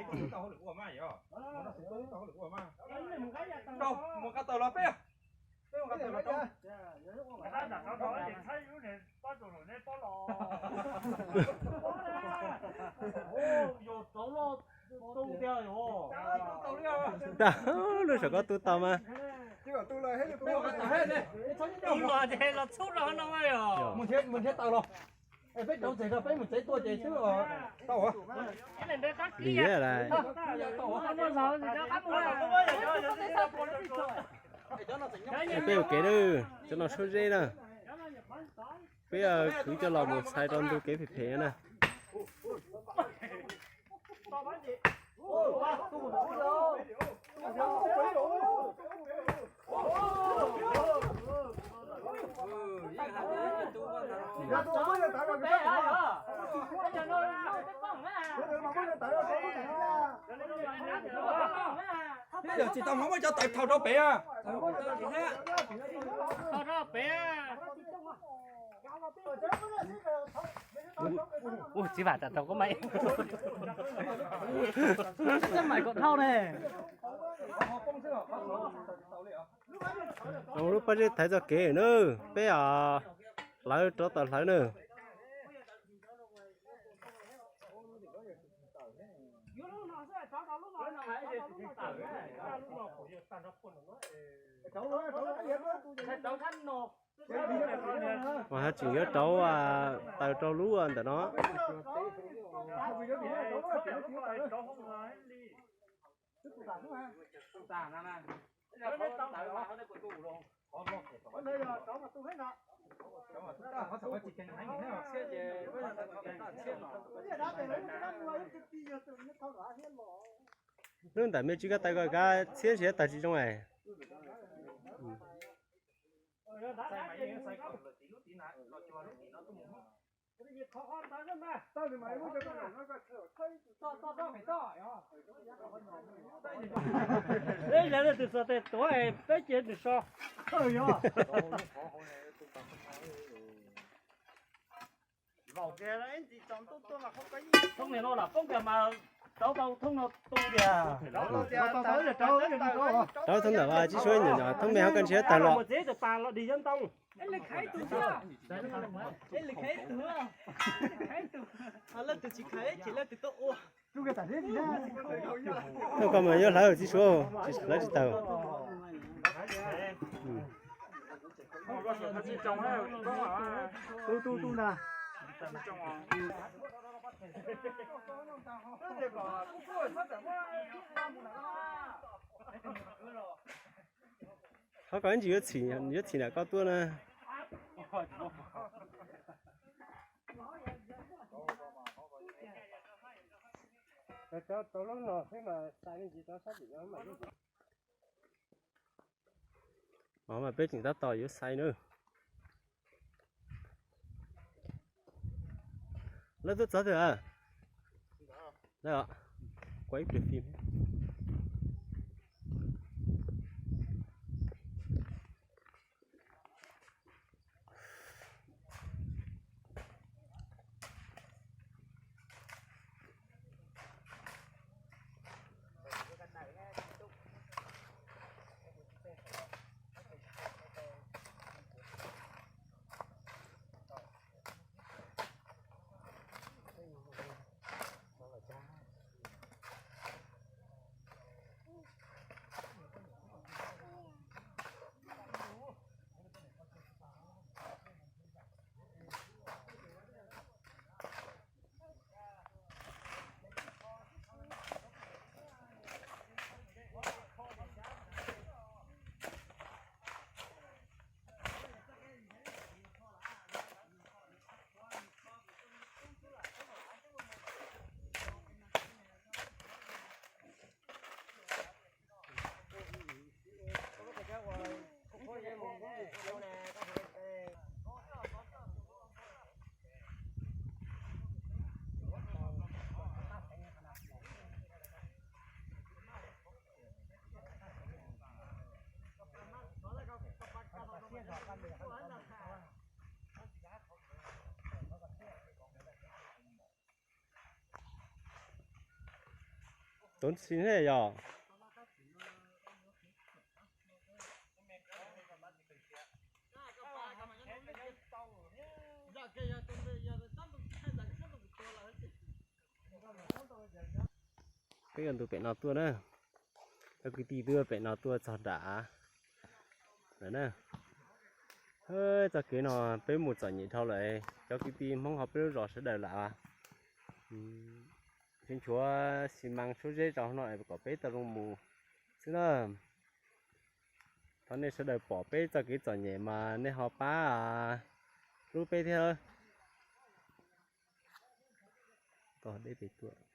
Mus qab taws los peb, peb mus qab taws los rau. Lub saum koj tu tau mas. Mus nrhiav taws los. Peb rauv txev rau peb mus tsev tuaj ces twb tau. Lim lawm. Peb ua kev na, cov no suab zeb na. Peb khwv coj los mus txhais rau ntu kev phem phem na. Yog tsis tau hmov muab cov taws thau rau pem. Ua txiv vam tam tau koj mas. Coj mais kom dhau ne. Lub pob zeb thaiv txoj kev na, peb os, hlawv rov tawm hlawv na. Mas ho tseem yuav rauv taws rau lub ntawm no. Lub ntawm me tsis koj taws ko kav txhiab ntshe taws tsis zoo es. Peb yog leej twg xuas tes tuav peb ces nws so. Thooj niag no lam poob kiag mas rauv tau thooj no tu tiag. Rauv thooj ntawm tsis suav nyuam nyuam thooj me ho koj ntshe tawg los. Mus txiv tus pas los dig yob ntoo. Thooj koj mas yuav hlawv tsis suav, tsis hlawv tsis tawg. Qhov ko ntsis yuav txhim, yuav txhim nram koj tuaj na. Mas peb tseem tab tom yuav xaiv na. Lawv tuaj txog twg? Lawv, kuv ib pliag fim. Tub si ne yog. Peb yuav ntu pem no tuaj na. Cov kwv tij twb pem no tuaj txog nram lawm na. Txoj kev no peb mus txom nyem dhau lawm, cov kwv tij Hmoob hauv peb lub zos sawv daws lam nchuav xi mas suab zeb rau no kom peb tau zoo mus xwb na. Thov nej sawv daws pom peb txoj kev txom nyem mas nej ho pab hlub peb thiab. Tau deb pem tuaj.